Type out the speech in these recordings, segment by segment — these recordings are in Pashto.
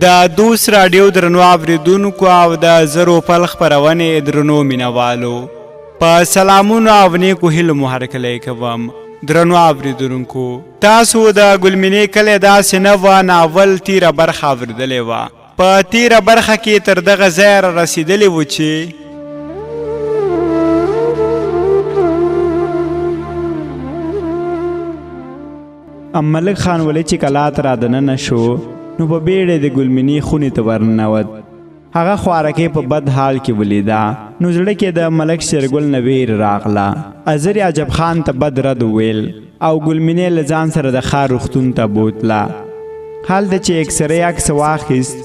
د دوست راډیو درنو اوریدونکو او د زرو پل خپرونې درنو مینوالو، په سلامونو او نیکو هیلو مو هرکلی کوم. درنو اوریدونکو، تاسو د ګلمینې کلی داسې نه وه ناول تیره برخه اوریدلې وه. په تیره برخه کې تر دغه ځایه را رسېدلي وو چې ملک خان ولي چې کلا ته را دننه شو نو په بیړه د ګلمینې خونې ته ورننوت. هغه خوارکۍ په بد حال کې ولیده نو زړه کې د ملک شیرګل نه ویر راغله. ازر عجب خان ته بد رد وویل او ګلمینې له ځان سره د ښار روغتون ته بوتله. هلته چې اکسرې عکس واخیست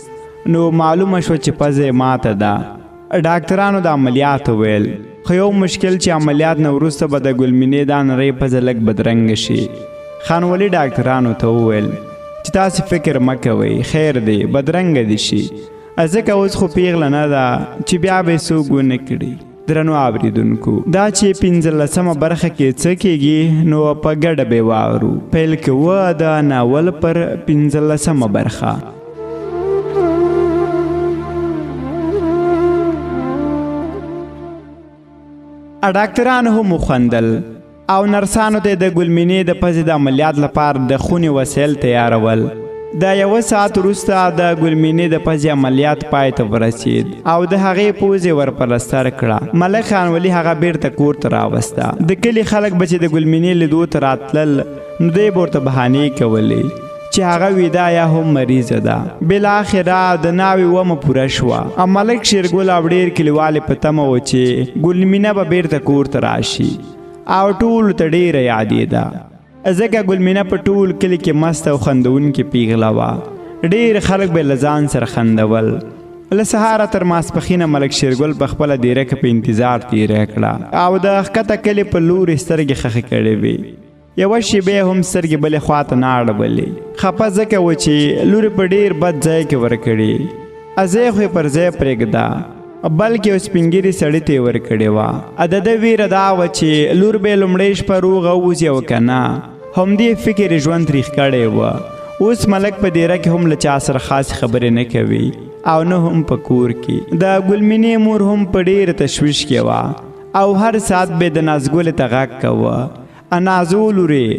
نو معلومه شوه چې پزه یې ماته ده. ډاکترانو د عملیات وویل، خو یو مشکل چې عملیات نه وروسته به د ګلمینې دا نرۍ پزه لږ بدرنګه شي. خانولي ډاکترانو ته وویل چې تاسې فکر مه کوئ، خیر دی، بدرنګه دې شي، ځکه اوس خو پیغله نه ده چې بیا به یې څوک ونه کړي. درنو اوریدونکو، دا چې 15مه برخه کې څه کیږي نو په ګډه به واورو. پیل کوو د ناول پر 15مه برخه. ډاکترانو هم وخندل او نرسانو ته د ګلمینې د پزې د عملیات لپاره د خونې وسایل تیارول. د یوه ساعت وروسته د ګلمینې د پزې عملیات پای ته ورسید او د هغې پوزې ور پلستر کړه. ملک خان ولي هغه بیرته کور ته راوسته. د کلي خلک به چې د ګلمینې لیدو ته راتلل نو دوی به ورته بهانې کولې چې هغه ویده یا هم مریضه ده. بالاخره د ناوې ومه پوره شوه او ملک شیرګل او ډېر کلیوال په تمه و چې ګلمینه به بیرته کور ته راشي او ټولو ته ډېره یادېده، ځکه ګلمینه په ټول کلي کې مسته او خندوونکې پیغله وه. ډېر خلک به له ځان سره خندول. له سهاره تر ماسپښینه ملک شیرګل په خپله دیره کې په انتظار تېره کړه او د ښکته کلي په لوري سترګې ښخې کړې وې. یوه شېبه یې هم سترګې بلې خوا ته نه اړولې. خپه ځکه و چې لور یې په ډېر بد ځای کې ورکړې، ځای خو یې پر ځای پرېږده، بلکې یو سپین ږیري سړي ته یې ورکړې وه. د ده ویره دا وه چې لور به یې لومړۍ شپه روغه ووځي او که نه. همدې فکر یې ژوند تریخ کړی و. اوس ملک په دیره کې هم له چا سره خاصې خبرې نه کوي او نه هم په کور کې. د ګلمینې مور هم په ډېر تشویش کې وه او هر ساعت به د نازګلې ته غږ کوه، نازو لورې،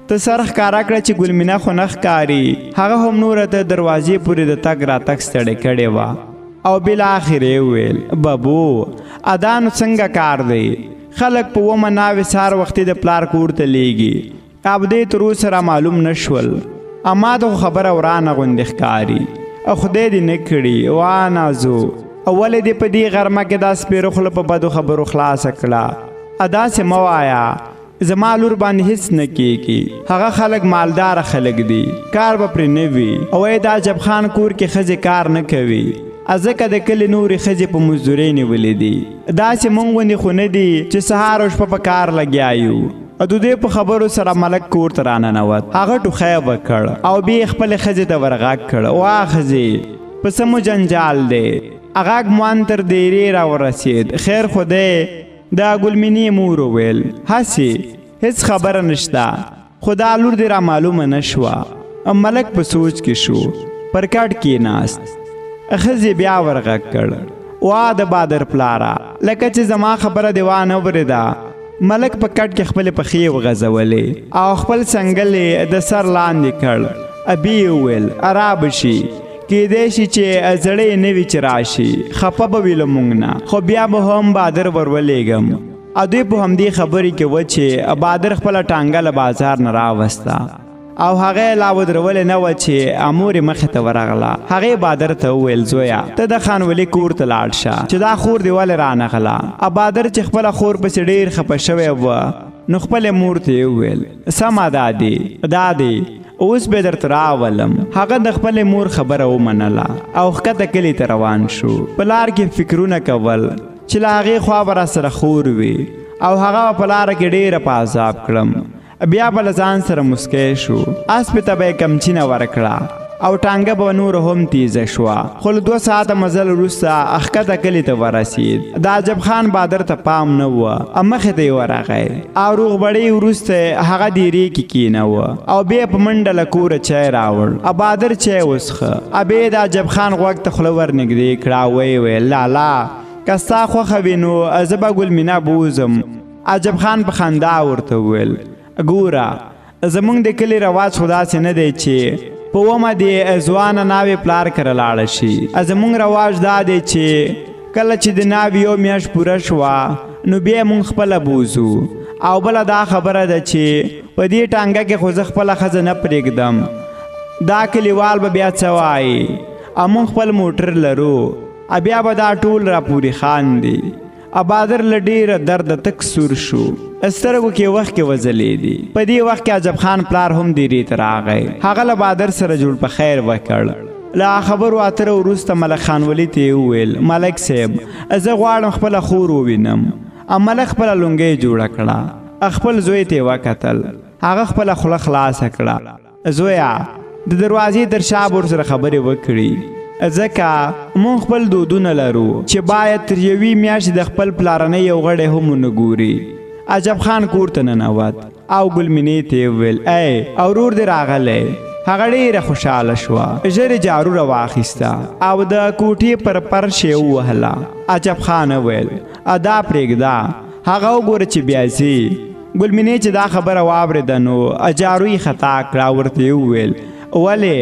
ته سر ښکاره کړه چې ګلمینه خو نه ښکاري. هغه هم نوره ته دروازې پورې د تګ راتګ ستړې کړې وه او بالاخره یې وویل، ببو ادا نو څنګه کار دی؟ خلک په ومه ناوې سهار وختي د پلار کور ته لیږي او دی تر اوسه را معلوم نه شول. اما ته خو خبره ورانه غوندې ښکاري، خدای دې نه کړي. وا نازو، ولې دې په دې غرمه کې دا سپېره خوله په بدو خبرو خلاصه کړه؟ داسې مه وایه، زما لور باندې هیڅ نه کیږي. هغه خلک مالدار خلک دي، کار به پرې نه وي. او د عجب خان کور کې ښځې کار نه کوي، ځکه د کلي نورې ښځې په مزدورۍ نیولې دي. داسې مونږ غوندې خو نه دي چې سهار او شپه په کار لګیا یو. د دوی په خبرو سره ملک کور ته راننوت. هغه ټوخی وکړ او بیا یې خپلې ښځې ته ورغږ کړ، وا ښځې، په څه مو جنجال دی؟ غږ مو ان تر دیرې راورسېد. خیر خو دی؟ د ګلمینې مور وویل، هسې هېڅ خبره نشته، خو دا لور دې را معلومه نه شوه. ملک په سوچ کې شو، پر کټ کېناست. ښځې بیا ورغږ کړ، وا د بادر پلاره، لکه چې زما خبره دې وانه ورېده. ملک په کټ کې خپلې پښې وغځولې او خپل څنګل یې د سر لاندې کړ. ابي یې وویل، را به شي، کیدای شي چې زړه یې نه وي چې راشي، خفه به وي له مونږ نه، خو بیا به هم بادر ور ولېږم. او دوی په همدې خبرې کې وه چې بادر خپله ټانګه له بازار نه راوسته او هغه یې لا ودرولې نه وه چې مور یې مخې ته ورغله. هغې بادر ته وویل، زویه ته د خان ولي کور ته لاړ شه چې دا خور دې ولې رانغله. بادر چې خپله خور پسې ډېر خفه شوی و نو خپلې مور ته یې وویل، سمه دا دی دا دی اوس به درته راولم. هغه د خپلې مور خبره ومنله او ښکته کلي ته روان شو. په لار کې فکرونه کول چې له هغې خوا به راسره خور وي او هغه به په لاره کې ډېره په عذاب کړم. بیا به له ځان سره موسکی شو. اسپې ته به یې کمچینه ورکړه او ټانګه به نور هم تیزه شوه. خو له 2 ساعته مزل وروسته ښکته کلي ته ورسید. د عجب خان بادر ته پام نه و، مخې ته یې ورغی او روغبړې وروسته هغه دیرې کې کیناوه او بیا په منډه له کوره چای راوړ. بادر چای وڅښه، بیا یې د عجب خان غوږ ته خوله ورنږدې کړه او ویې ویل لالا که ستا خوښه وي نو زه به ګل مینا بوځم. عجب خان په خندا ورته وویل ګوره زمونږ د کلي رواج خو داسې نه دی چې په ومه دې ځوانه ناوې پلار کره لاړه شي. زمونږ رواج دا دی چې کله چې د ناوې 1 میاشت پوره شوه نو بیا مونږ خپله بوځو. او بله دا خبره ده چې په دې ټانګه کې خو زه خپله ښځه نه پرېږدم، دا کلیوال به بیا څه وایي، او مونږ خپل موټر لرو، بیا به دا ټول راپورې خاندي. بادر له ډېره درده تک سور شو، سترګو کې وښکې وځلېدې. په دې وخت کې عجب خان پلار هم دیرې ته راغی. هغه له بادر سره جوړ په خیر وکړ. له خبرو اترو وروسته ملک خان ولي ته یې وویل ملک صاحب زه غواړم خپله خور ووینم. ملک خپله لونګۍ جوړه کړه، خپل زوی ته یې وکتل. هغه خپله خوله خلاصه کړه، زویه د دروازې تر شا به ورسره خبرې وکړي، ځکه مونږ خپل دودونه لرو چې باید تر 1 میاشتې د خپل پلارنۍ یو غړی هم ونه ګوري. عجب خان کور ته ننوت او ګل مینې ته یې وویل ای ورور دې راغلی. هغه ډېره خوشحاله شوه، ژر یې جارو راواخیسته او د کوټې پر فرش یې ووهله. عجب خان وویل ادا پرېږده، هغه وګوره چې بیا ځي. ګل مینې چې دا خبره واورېده نو جارو یې خطا کړه او ورته یې وویل ولې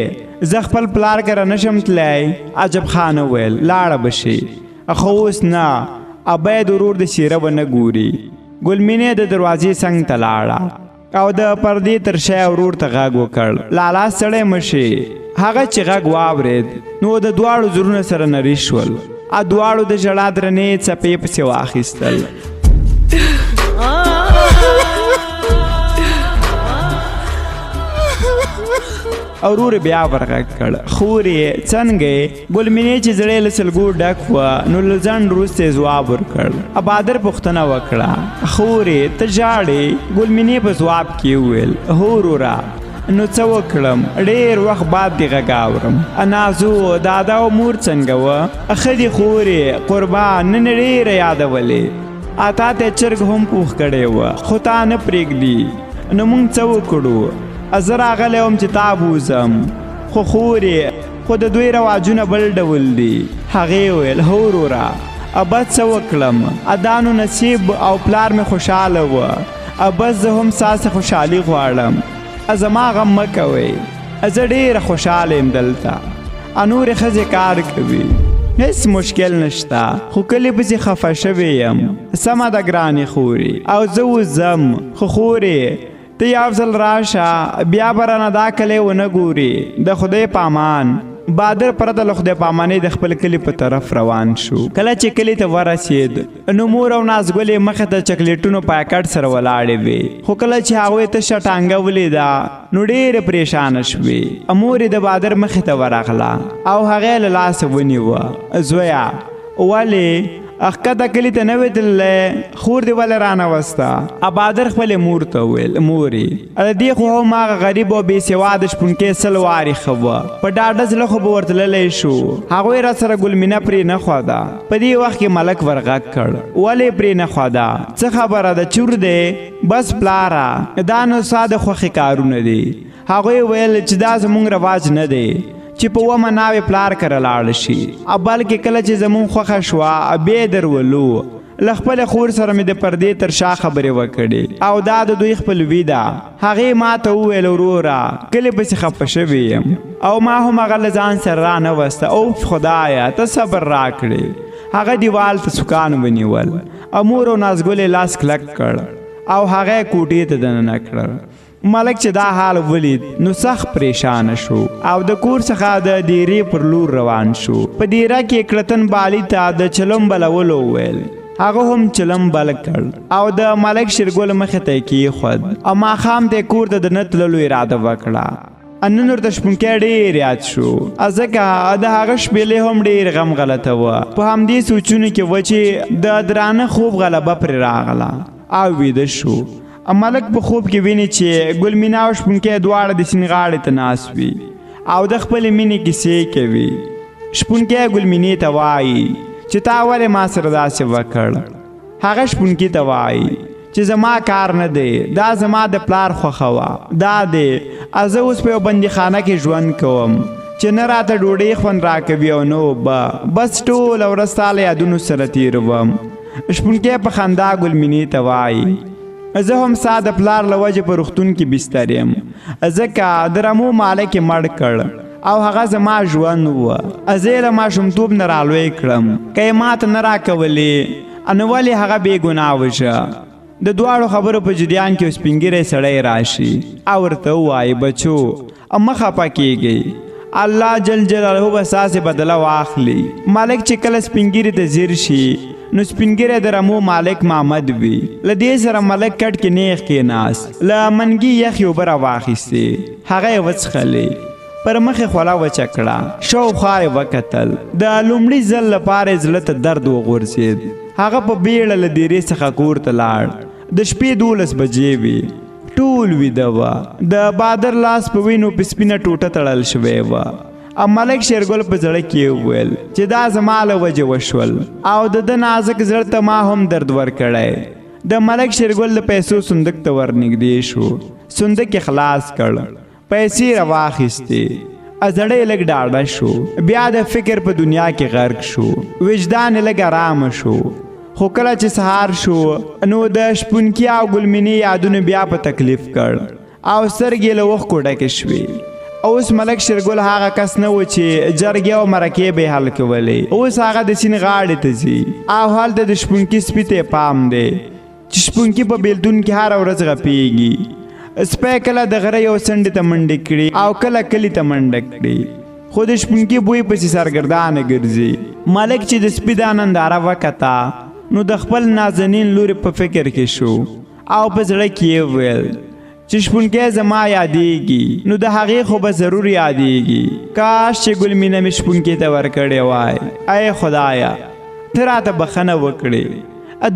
زه خپل پلار کره نشم تللی؟ عجب خان وویل لاړه به شي، خو اوس نه، باید ورور د څېره ونه ګوري. ګل مینې د دروازې څنګ ته لاړه او د پردې تر شا ورور ته غږ وکړ لالا ستړی مه شې. هغه چې غږ واورېد نو د دواړو زړونه سره نري شول، دواړو د ژړا درنې څپې پسې واخیستل. ورور بیا ورغږ کړ خورې څنګه یې؟ ګل مینې چې زړه یې له سلګو ډک وه نو له ځنډ وروسته یې ځواب ورکړ. بادر پوښتنه وکړه خورې ته ژاړې؟ ګل مینې په ځواب کې وویل هو وروره، نو څه وکړم، ډېر وخت بعد دې غږ اورم. نازو دادا او مور څنګه وه؟ ښه دي خورې قربان، نن یې ډېره یادولې، تا ته چرګ هم پوخ کړی وه خو تا نه پرېږدي، نو مونږ څه وکړو؟ زه راغلی وم چې تا بوځم، خو خورې خو د دوی رواجونه بل ډول دي. هغې وویل هو وروره بس څه وکړم، دا نو نصیب او پلار مې خوشحاله وه، بس زه هم ستاسې خوشحالي غواړم، زما غم مه کوئ، زه ډېره خوشحاله یم دلته، نورې ښځې کار کوي، هېڅ مشکل نشته، خو کلي پسې خفه شوې یم. سمه ده ګرانې خورې، او زه اوس ځم، خو خورې ته یو ځل راشه بیا به رانه دا کلی ونه ګوري، د خدای په امان. بادر پرته له خدای پامانۍ د خپل کلي په طرف روان شو. کله چې کلي ته ورسېد نو مور او نازګل یې مخې ته چکلیټونو پاکټ سره ولاړې وې، خو کله چې هغوی تشه ټانګه ولیده نو ډېرې پرېشانه شوې. مور یې د بادر مخې ته ورغله او هغه یې له لاسه ونیوه، زویه ولې ښکته کلي ته نه وې تللی؟ خور دې ولې رانه وسته؟ بادر خپلې مور ته وویل مورې د دې خو هم هغه غریب او بې سواده شپونکی 100 وارې ښه وه، په ډاډه زړه خو به ورتللی شو، هغوی راسره ګل مینه پرې نه ښوده. په دې وخت کې ملک ورغږ کړ ولې پرې نه ښوده؟ څه خبره ده، چور دی؟ بس پلاره دا نو ستا د خوښې کارونه دي. هغوی ویل چې دا زموږ رواج نه دی چې په ومه ناوې پلار کره لاړه شي، بلکې کله چې زموږ خوښه شوه بیا یې درولو. له خپلې خور سره مې د پردې تر شا خبرې وکړې او دا د دوی خپلوي ده. هغې ما ته وویل وروره کلي پسې خفه شوې یم او ما هم هغه له ځان سره رانه وسته. اوف خدایه ته صبر راکړې. هغه دیوال ته سکان ونیول او مور او نازګل یې لاس کلک کړ او هغه یې کوټې ته دننه کړل. ملک چې دا حال ولید نو سخت پریشانه شو او د کور څخه د دیرې پر لور روان شو. په دیره کې کړتن بالي ته د چلم بلولو وویل، هغه هم چلم بل کړ او د ملک شیرګل مخې ته یې کېښود او ماښام ته یې کور ته د نه تللو اراده وکړه. نن ورته شپونکی ډېر یاد شو، ځکه د هغه شپېلۍ هم ډېر غم غلطه وه. په همدې سوچونو کې وه چې د درانه خوب غلبه پرې راغله او ویده شو. ملک په خوب کې ویني چې ګل مینا او شپونکی دواړه د سیند غاړې ته ناست وي. او د خپلې مینې کیسې کوي. شپونکی ګلمینې ته وایي چې تا ولې ما سره داسې وکړ؟ هغه شپونکي ته وایي چې زما کار نه دی، دا زما د پلار خوښه وه. دا دی زه اوس په یو بندیخانه کې ژوند کوم چې نه راته ډوډۍ خوند راکوي او نه اوبه، بس ټوله ورځ ستا له یادونو سره تېروم. شپونکی په خندا ګلمینې ته وایي زه هم ستا د پلار له وجې په روغتون کې بستر یم، ځکه د رمو مالک یې مړ کړ او هغه زما ژوند و. زه یې له ماشومتوب نه رالوی کړم، که یې ماته نه راکولې نو ولې هغه بې ګناه وژه؟ د دواړو خبرو په جریان کې یو سپین ږیری سړی راشي او ورته ووایي بچو مه خفه کېږئ، الله جل جلاله به ستاسې بدله واخلي. ملک چې کله سپین ږیري ته ځیر شي نو سپین ږیری د رمو مالک محمد وي. له دې سره ملک کټ کې نیغ کېناست، له منګي یخې اوبه راواخیستې، هغه یې وڅښلې، پر مخ یې خوله وچه کړه، شاوخوا یې وکتل. د لومړي ځل لپاره یې زړه ته درد وغورځېد. هغه په بیړه له دیرې څخه کور ته لاړ. د شپې 12 بجې وې، ټول ویده وه. د بادر لاس په وینو په سپینه ټوټه تړل شوی وه. او ملک شیرګل په زړه کې وویل چې دا زما له وجې وشول او د ده نازک زړه ته ما هم درد ورکړی. د ملک شیرګل د پیسو صندوق ته ورنږدې شو، صندوق یې خلاص کړ، پیسې راواخیستې، زړه یې لږ ډاډه شو. بیا د فکر په دنیا کې غرق شو، وجدان یې لږ ارامه شو. خو کله چې سهار شو نو د شپونکي او ګلمینې یادونو بیا په تکلیف کړ او سترګې له اوښکو ډکې شوې. اوس ملک شیرګل هغه کس نه و چې جرګې او مرکې به یې حل کولې. اوس هغه د سیند غاړې ته ځي او هلته د شپونکي سپي ته یې پام دی چې شپونکي په بېلتون کې هره ورځ غپېږي. سپی کله د غره یو څنډې ته منډې کړي او کله کلي ته منډه کړي، خو د شپونکي بوی پسې سرګردانه ګرځي. ملک چې د سپي دا ننداره وکته نو د خپل نازنین لوري په فکر کې شو او په زړه کې یې وویل چې شپونکی زما یادېږي نو د هغې خو به ضرور یادېږي. کاش چې ګلمینه مې شپونکي ته ورکړې وای. ای خدایه ته راته بخښنه وکړې،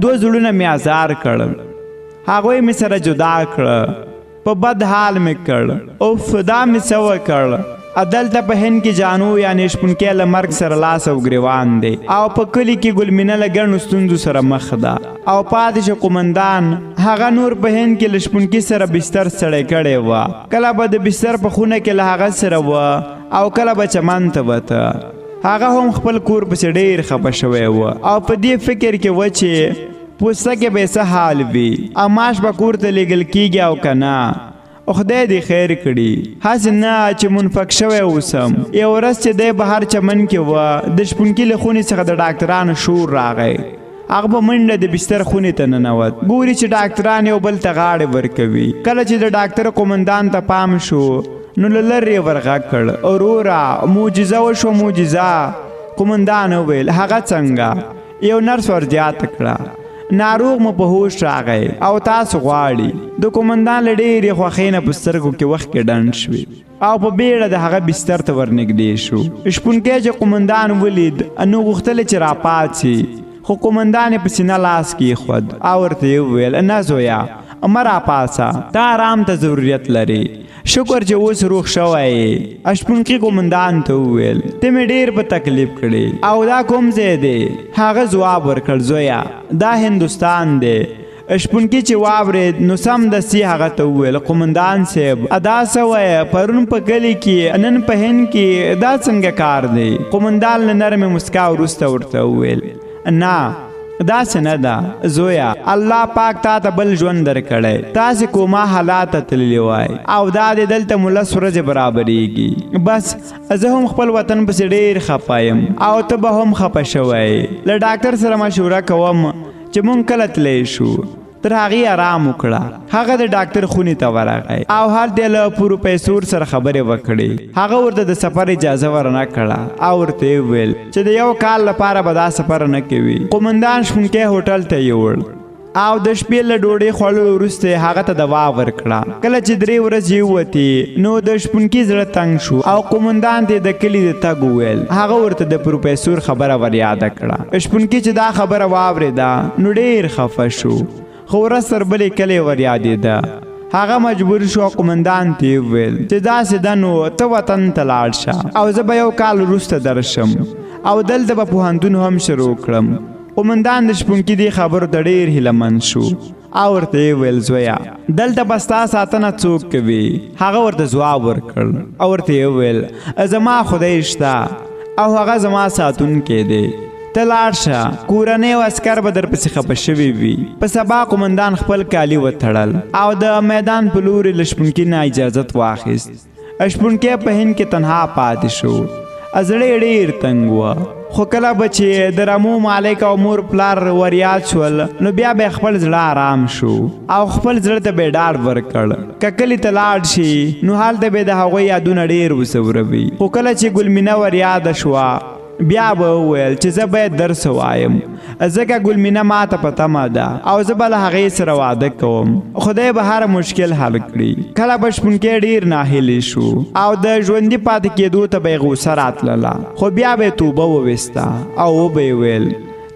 دوه زړونه مې ازار کړل، هغوی مې سره جدا کړه، په بد حال مې کړ. اوف دا مې څه وکړ؟ دلته په هند کې جانو یعنې شپونکی له مرګ سره لاس او ګریوان دی او په کلي کې ګلمینه له ګڼو ستونزو سره مخ ده. او پاتې شو قومندان، هغه نور په هند کې له شپونکي سره بستر ستړی کړی وه. کله به د بستر په خونه کې له هغه سره وه او کله به چمن ته وته. هغه هم خپل کور پسې ډېر خفه شوی و او په دې فکر کې و چې پوسته کې به یې څه حال وي او معاش به کور ته لېږل کېږي او که نه. خدای دې خیر کړي، هسې نه چې منفک شوی اوسم. یوه ورځ چې دی بهر چمن کې وه، د شپونکي له خونې څخه د ډاکترانو شور راغی. هغه په منډه د بستر خونې ته ننوت، ګوري چې ډاکتران یو بل ته غاړې ورکوي. کله چې د ډاکتر قومندان ته پام شو نو له لرې یې ورغږ کړ، وروره معجزه وشوه معجزه. قومندان وویل هغه څنګه؟ یو نرس ور زیاته کړه، ناروغ مو په هوش راغی او تاسو غواړي. د قومندان له ډېرې خوښۍ نه په سترګو کې اوښکې ډنډ شوې او په بیړه د هغه بستر ته ورنږدې شو. شپونکی چې قومندان ولید نو غوښتل چې راپاڅي، خو قومندان یې په سینه لاس کېښود او ورته یې وویل نه زویه مه راپاڅه، تا آرام ته ضرورت لرې، شکر چې اوس روغ شوی یې. شپونکي قومندان ته وویل ته مې ډېر په تکلیف کړې او دا کوم ځای دی؟ هغه ځواب ورکړ زویه دا هندوستان دی. شپونکي چې واورېد نو سمدستي هغه ته وویل قومندان صاحب ادا څه وایه، پرون په کلي کې نن په هند کې دا څنګه کار دی؟ قومندان له نرمې مسکا وروسته ورته وویل نه داسې نه ده زویه، الله پاک تا ته بل ژوند درکړی، تاسې کوما حالات ته تللي وای او دا دې دلته مو 10 ورځې برابرېږي. بس زه هم خپل وطن پسې ډېر خفه یم او ته به هم خفه شوی. له ډاکتر سره مشوره کوم چې مونږ کله تللی شو، تر هغې آرام وکړه. هغه د ډاکتر خونې ته ورغی او هلته یې له پروفیسور سره خبرې وکړې. هغه ورته د سفر اجازه ورنه کړه او ورته یې وویل چې د یو کال لپاره به دا سفر نه کوي. قومندان شپونکی هوټل ته یوړ او د شپې له ډوډۍ خوړلو وروسته یې هغه ته دوا ورکړه. کله چې 3 ورځې ووتې نو د شپونکي زړه تنګ شو او قومندان ته یې د کلي د تګ وویل. هغه ورته د پروفیسور خبره وریاده کړه. شپونکي چې دا خبره واورېده نو ډېر خفه شو، خو ورځ تر بلې کلی وریادېده. هغه مجبور شو او قومندان ته یې وویل چې داسې ده نو ته وطن ته لاړ شه او زه به یو کال وروسته درشم او دلته به پوهنتون هم شروع کړم. قومندان د شپونکي دې خبرو ته ډېر هیله مند شو او ورته یې وویل زویه دلته به ستا ساتنه څوک کوي؟ هغه ورته ځواب ورکړ او ورته یې وویل زما خدای شته او هغه زما ساتونکی دی، ته لاړ شه، کورنۍ او عسکر به درپسې خفه شوي وي. په سبا قومندان خپل کالي وتړل او د میدان په لوري له شپونکي نه اجازت واخیست. شپونکی په هند کې تنها پاتې شو، زړه یې ډېر تنګ و. خو کله به چې د رمو مالک او مور پلار وریاد شول نو بیا به خپل زړه آرام شو او خپل زړه ته به یې ډاډ ورکړ که کلي ته لاړ شي نو هلته به د هغوی یادونه ډېر وځوروي. خو کله چې ګلمینه وریاده شوه بیا به وویل چې زه باید درس ووایم، ځکه ګلمینه ما ته په تمه ده او زه به له هغې سره واده کوم، خدای به هر مشکل حل کړي. کله به شپونکی ډېر ناهیلی شو او د ژوندي پاتې کېدو ته به یې غوسه راتلله، خو بیا به یې توبه وویسته او وبه یې ویل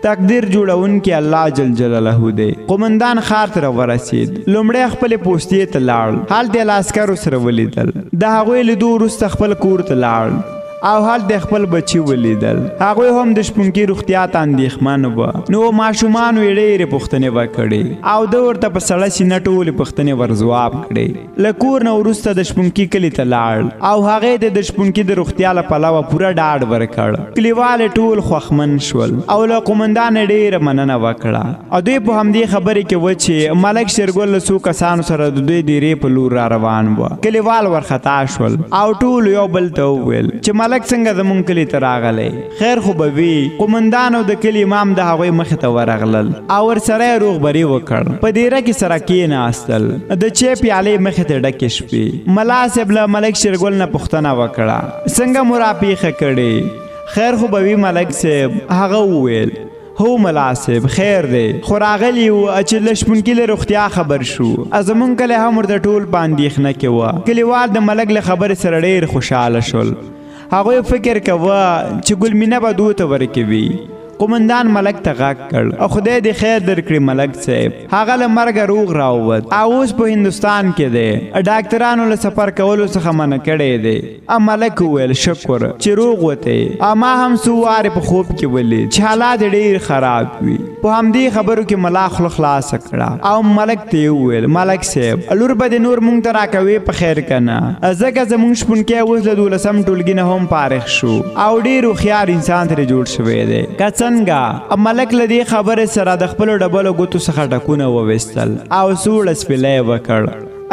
تقدیر جوړونکی الله جل جلاله دی. قومندان ښار ته راورسېد، لومړی خپلې پوستې ته لاړ، هلته یې له عسکرو سره ولیدل، د هغوی لیدو وروسته خپل کور ته لاړ او هلته خپل بچي ولیدل. هغوی هم د شپونکي روغتیا ته اندېښمن وه، نو ماشومانو یې ډېرې پوښتنې وکړې او ده ورته په سړه سینه ټولې پوښتنې ورځواب کړې. له کور نه وروسته د شپونکي کلي ته لاړ او هغې ته د شپونکي د روغتیا له پلوه پوره ډاډ ورکړ. کلیوال ټول خوښمن شول او له قومندان یې ډېره مننه وکړه. او دوی په همدې خبرې کې وه چې ملک شېرګل له څو کسانو سره د دوی دیرې په لور را روان وه. کلیوال ورخطا شول او ټولو یو بل ته وویل چې ملک څنګه زمونږ کلي ته راغلی، خیر خو به وي. قومندان او د کلي امام د هغوی مخې ته ورغلل او ورسره یې روغبري وکړ. په دیره کې سره کېناستل، د چای پیالې مخې ته ډکې شوې. ملا صاحب له ملک شېرګل نه پوښتنه وکړه څنګه مو راپېښه کړې، خیر خو به وي ملک صاحب؟ هغه وویل هو ملا صاحب خیر دی، خو راغلي یو چې له شپونکي له روغتیا خبر شو، زمونږ کلی هم ورته ټول په اندېښنه کې وه. کلیوال د ملک له خبرې سره ډېر خوشحاله شول، هغوی فکر کوه چې ګلمینه به دوی ته ورکوي. قومندان ملک ته غږ کړ او خدای دې خیر درکړي ملک صاحب، هغه له مرګه روغ راووت او اوس په هندوستان کې دی، ډاکترانو له سفر کولو څخه منع کړی دی. ملک وویل شکر چې روغ وتی، ما هم څو وارې په خوب کې ولید چې حالات یې ډېر خراب وي. په همدې خبرو کې ملا خوله خلاصه کړه او ملک ته یې وویل ملک صاحب لور به دې نور مونږ ته راکوې په خیر که نه، ځکه زمونږ شپونکی اوس له دولسم ټولګي نه هم فارغ شو او ډېر هوښیار انسان ترې جوړ شوی دی. که څنګه؟ ملک له دې خبرې سره د خپلو ډبلو ګوتو څخه ټکونه وویستل او سوړ اسپیلی یې وکړ.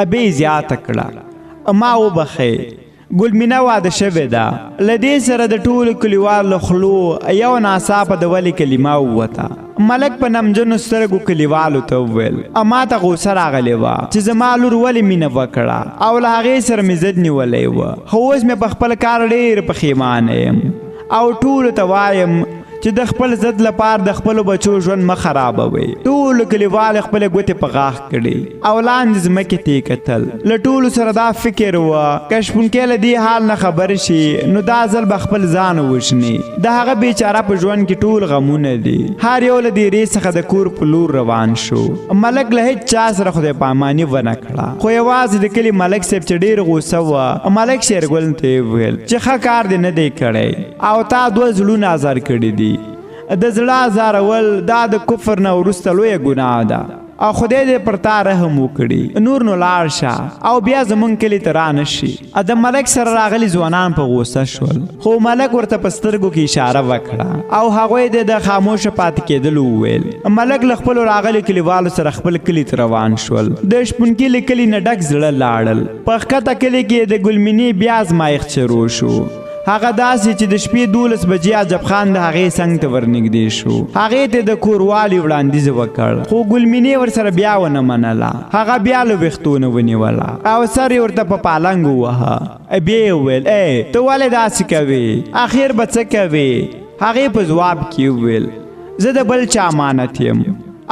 ابې زیاته کړه ما وبخښئ، ګلمینه واده شوې ده. له دې سره د ټولو کلیوالو له خولو یو ناڅاپه د ولې کلمه ووته. ملک په نمجنو سترګو کلیوالو ته وویل ما ته غوسه راغلې وه چې زما لور ولې مینه وکړه او له هغې سره مې ضد نیولی وه، خو اوس مې په خپل کار ډېر پښیمانه یم او ټولو ته وایم چې د خپل ضد لپاره د خپلو بچو ژوند مه خرابوئ. ټولو کلیوالو خپلې ګوتې په غاښ کړې او لاندې ځمکې ته یې کتل. له ټولو سره دا فکر و که شپونکی له دې حال نه خبر شي نو دا ځل به خپل ځان ووژني. د هغه بیچاره په ژوند کې ټول غمونه دي. هر یو له دیرې څخه د کور په لور روان شو. ملک له هیڅ چا سره خدای پاماني ونه کړه، خو یوازې د کلي ملک صاحب چې ډېر غوسه وه ملک شېرګل ته یې وویل چې ښه کار دې نه دی کړی او تا دوه زړونه ازار کړي دي. د زړه ازارول دا د کفر نه وروسته لویه ګناه ده او خدای دې پر تا رحم وکړي، نور نو لاړ شه او بیا زمونږ کلي ته رانه شي. د ملک سره راغلي ځوانان په غوسه شول، خو ملک ورته په سترګو کې اشاره وکړه او هغوی دې د خاموشه پاتې کېدلو وویل. ملک له خپلو راغلي کلیوالو سره خپل کلي ته روان شول. د شپونکي له کلي نه ډک زړه لاړل. په ښکته کلي کې د ګلمینې بیا ازمایښت شروع شو. هغه داسې چې د شپې 12 بجې عجب خان د هغې څنګ ته ورنږدې شو. هغې ته د کوروالي وړاندیز وکړ، خو ګلمینې ورسره بیا ونه منله. هغه بیا له ویښتو نه ونیوله او سر یې ورته په پالنګ ووهه. بیا یې وویل ای ته ولې داسې کوې، اخر به څه کوې؟ هغې په ځواب کې وویل زه د بل چا امانت یم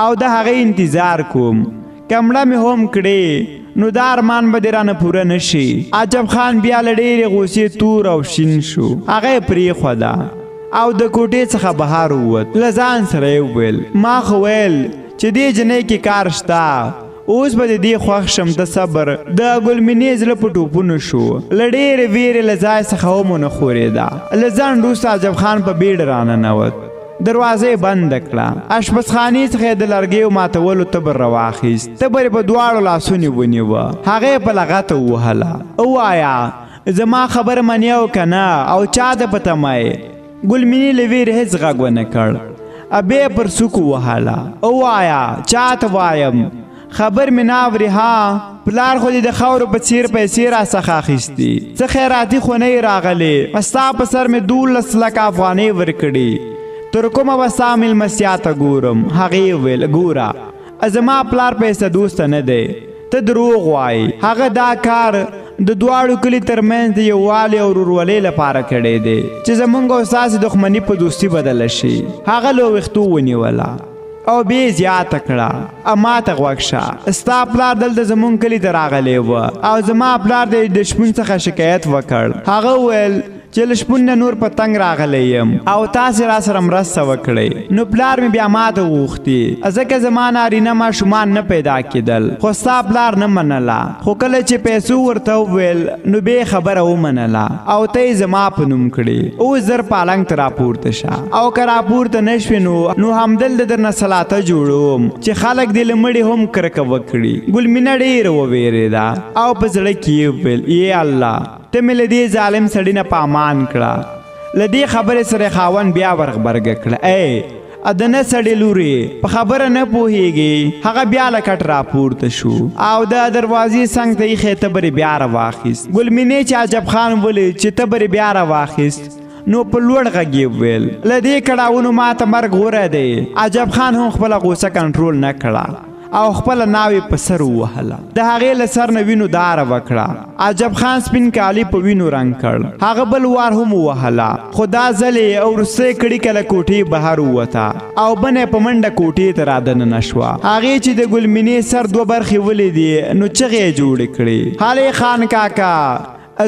او د هغې انتظار کوم، که مړه مې هم کړې نو دا ارمان به دې رانه پوره نه شي. عجب خان بیا له ډېرې غوسې تور او شین شو. هغه یې پرېښوده او د کوټې څخه بهر ووت. له ځان سره یې وویل ما خو ویل چې دې جنۍ کې کار شته، اوس به د دې خوښ شم، ته صبر. د ګلمینې زړه په ټوپونو شو، له ډېرې ویرې له ځای څخه هم ونه ښورېده. له ځنډ وروسته عجب خان په بیړه راننوت، دروازه یې بنده کړه. اشپزخانې څخه یې د لرګیو ماتولو تبر راواخیست، تبر یې په دواړو لاسونو ونیوه، هغه یې په لغته ووهله. ووایه زما خبره منې او که نه، او چا ته په تمه یې؟ ګلمینې له ویرې هېڅ غږ ونه کړ، بیا یې پر څوک ووهله. ووایه چا ته وایم، خبر مې نه اوري؟ ها پلار خو دې د خاورو په څیر پیسې را څخه اخیستي، څه خیراتي خو نه یې راغلې، ستا په سر مې 12 لکه افغانۍ ورکړي، تر کومه به ستا مېلمستیا ته ګورم؟ هغې وویل ګوره زما پلار پیسه دوسته نه دی، ته دروغ وایې. هغه دا کار د دواړو کلي ترمنځ د یووالي او ورورولۍ لپاره کړی دی چې زمونږ او ستاسې دښمني په دوستي بدله شي. هغه له ویښتو ونیوله او بیا یې زیاته کړه، ما ته غوږ شه، ستا پلار دلته زمونږ کلي ته راغلی و او زما پلار د شپون څخه شکایت وکړ. هغه وویل چې له شپون نه نور په تنګ راغلی یم او تاسې را سره مرسته وکړئ. نو پلار مې بیا ما ته وغوښتي، ځکه زما نارینه ماشومان نه پیدا کېدل، خو ستا پلار نه منله. خو کله چې پیسو ورته وویل نو بیا یې خبره ومنله او ته یې زما په نوم کړې. اوس زر پالنګ ته راپورته شه، او که راپورته نه شوې نو همدلته درنه سلاته جوړوم چې خلک دې له مړي هم کرکه وکړي. ګلمینه ډېره ووېرېده او په زړه کې یې وویل، ای الله ته مې له دې ظالم سړي نه په امان کړه. له دې خبرې سره خاوند بیا ورغبرګه کړه، ای د نه سړي لورې په خبره نه پوهېږي. هغه بیا له کټ راپورته شو او د دروازې څنګ ته ایښی تبر یې بیا راواخیست. ګلمینې چې عجب خان ولید چې تبر یې بیا راواخیست نو په لوړ غږ یې وویل، له دې کړاوونو ماته مرګ غوره دی. عجب خان هم خپله غوسه کنټرول نه کړه او خپله ناوې په سر ووهله، د هغې له سر نه وینو داره وکړه. عجب خان سپین کالي په وینو رنګ کړ، هغه بل وار هم ووهله، خو دا ځل یې وروستۍ کړیکه له کوټې بهر ووته او بنه په منډه کوټې ته رادننه شوه. هغې چې د ګلمینې سر دوه برخې ولیدې نو چغې یې جوړې کړې، هلې خان کاکا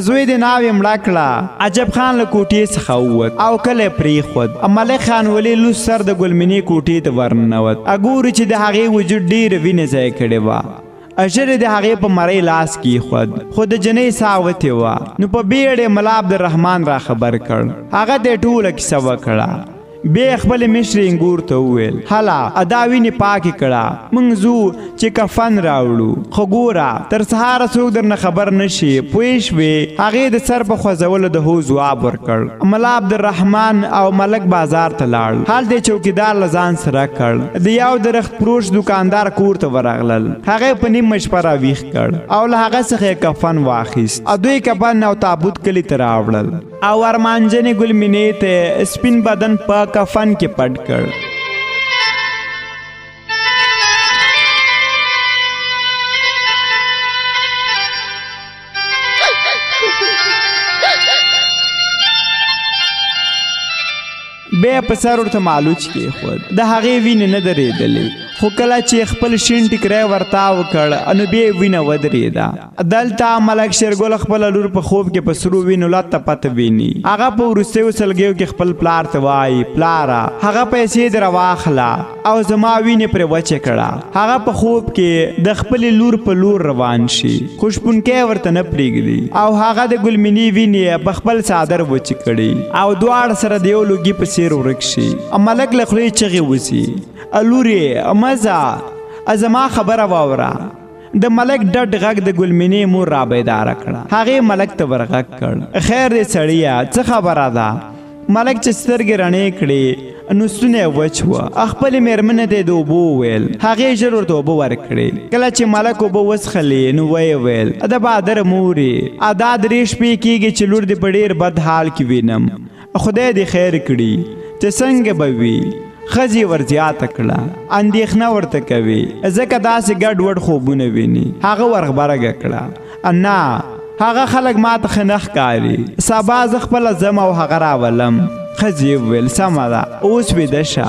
زوی دې ناوې مړه کړه. عجب خان له کوټې څخه ووت او کلی پرېښود. ملک خان ولي لوڅ سر د ګلمینې کوټې ته ورننوت، ګوري چې د هغې وجود ډېره وینې ځای کړې وه. ژر یې د هغې په مرۍ لاس کېښود، خو د جنۍ ساه وتې وه. نو په بیړه یې ملا عبدالرحمن را خبر کړ، هغه ته یې ټوله کیسه وکړه. بیا یې خپلې مشرې انګور ته وویل، هله دا وینې پاکې کړه، موږ ځو چې کفن راوړو، خو ګوره تر سهاره څوک درنه خبر نه شي، پوه شوې؟ هغې د سر په خوځولو د هو ځواب ورکړ. ملا عبدالرحمن او ملک بازار ته لاړ، هلته یې چوکیدار له ځان سره کړ. د یو د رخت فروش دوکاندار کور ته ورغلل، هغه یې په نیمه شپه راویښ کړ او له هغه څخه یې کفن واخیست. دوی کفن او تابوت کلي ته راوړل او ارمانجنې ګلمینې ته سپین بدن په کفن کې پټ کړ. بیا په سر ورته مالوچ کېښود، د هغې وینې نه درېدلې، خو کله چې خپل شین ټیکری ورتاو کړ نو بیا یې وینه ودرېده. دلته ملک شیرګل خپله لور په خوب کې په سرو وینو لته پته ویني. هغه په وروستیو سلګیو کې خپل پلار ته وایي، پلاره هغه پیسې دې راواخله او زما وینې پرې وچې کړه. هغه په خوب کې د خپلې لور په لور روان شي، خو شپونکی ورته نه پرېږدي او هغه د ګلمینې وینې په خپل څادر وچې کړي او دواړه سره د یو لوګي په څېر ورک شي. ملک له خولې چغې وځي، لورې مه ځه، زما خبره واوره. د ملک ډډ غږ د ګلمینې مور را بیداره کړه. هغې ملک ته ورغږ کړ، خیر دی سړیه، څه خبره ده؟ ملک چې سترګې رڼې کړې نو ستونی وچ و. خپلې مېرمنې ته یې د اوبو وویل، هغې ژر ورته اوبه ورکړې. کله چې ملک اوبه وڅښلې نو ویې ویل، د بادر مورې، دا 3 شپې کېږي چې لور دې په ډېر بد حال کې وینم، خدای دې خیر کړي چې څنګه به وي. ښځې ور زیاته کړه، اندېښنه ورته کوي ځکه داسې ګډ وډ خوبونه ویني. هغه ورغبرګه کړه، نه هغه خلک ماته ښه نه ښکاري، سبا زه خپله ځم او هغه راولم. ښځې وویل، سمه ده، اوس ویده شه،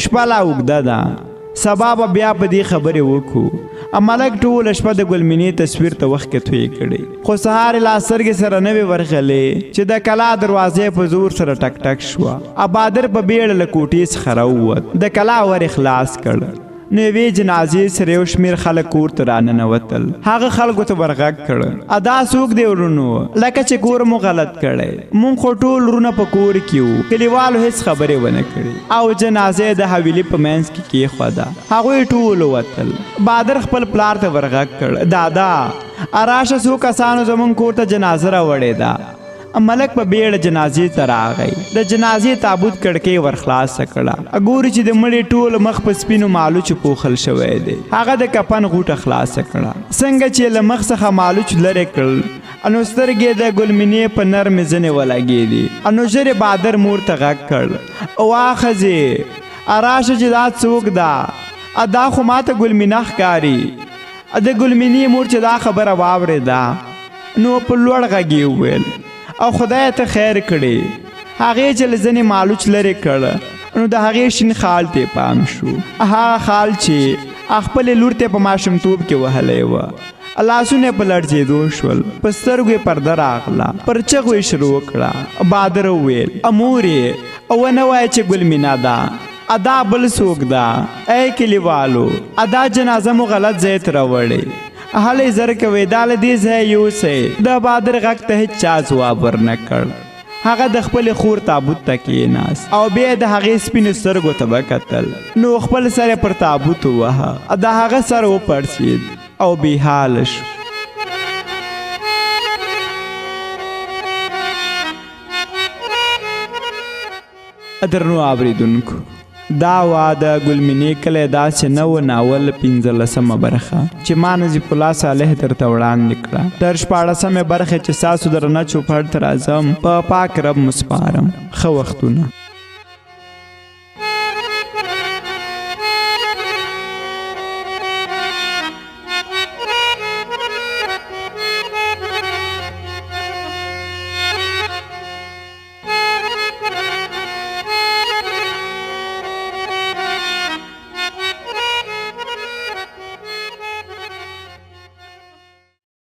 شپه لا اوږده ده، سبا به بیا په دې خبرې وکړو. ملک ټوله شپه د ګلمینې تصویر ته وښکې تویې کړې، خو سهار یې لا سترګې سره نه وې ورغلې چې د کلا دروازه په زور سره ټک ټک شوه. ابادر په بیړه له کوټې څخه راووت، د کلا ور یې خلاص کړ. نو یوې جنازې سره یو شمېر خلک کور ته راننوتل. هغه خلکو ته ورغږ کړ، ادا څوک دی ورونو؟ لکه چې کور مو غلط کړی، مونږ خو ټول ورونه په کور کې وو. کلیوالو هېڅ خبرې ونه کړې او جنازه یې د حویلي په منځ کې کېښوده. هغوی ټول ووتل. بادر خپل پلار ته ورغږ کړ، دادا راشه، څو کسانو زمونږ کور ته جنازه راوړې ده. ملک په بیړه جنازې ته راغی. د جنازې تابوت کړکۍ ورخلاصه کړه. ګوري چې د مړي ټول مخ په سپینو مالوچو پوښل شوی دی. هغه د کفن غوټه خلاصه کړه. څنګه چې له مخ څخه مالوچ لرې کړل، نو سترګې د ګلمینې په نرمې زنې ولګېدې. نو ژر یې بادر مور ته غږ کړ، وا ښځې راشه چې دا څوک ده؟ دا خو ماته ګلمینه ښکاري. د ګلمینې مور چې دا خبره واورېده، نو په لوړ غږ یې وویل، او خدای ته خیر کړي. هغې چې له ځنې مالوچ لرې کړ، نو د هغې شین خال ته پام شو، هغه خال چې خپلې لور ته په ماشومتوب کې وهلی وه. لاسونه یې په لړزېدو شول، په سترګو یې پرده راغله، پر چغو یې شروع کړه. بادر وویل، مورې ونه وایه چې ګلمینه ده، ادا بل څوک ده. ای کلیوالو، ادا جنازه مو غلط ځای ته راوړې، هلئ زر کوئ، دا له دې ځایه یوسئ. د بادر غږ ته هېڅ چا ځواب ورنه کړ. هغه د خپلې خور تابوت ته کېناست او بیا د هغې سپینو سترګو ته وکتل، نو خپل سر یې پر تابوت ووهه. د هغه سر وپړسېد او بېحاله شو. درنو اوریدونکو، دا وه د ګلمینې کلی داسې نه و ناول 15مه برخه چې ما نظیف الله صالح درته وړاندې کړه. تر 16مې برخې چې ستاسو درنه چوپړ ته راځم، په پاک رب مو سپارم. ښه وختونه.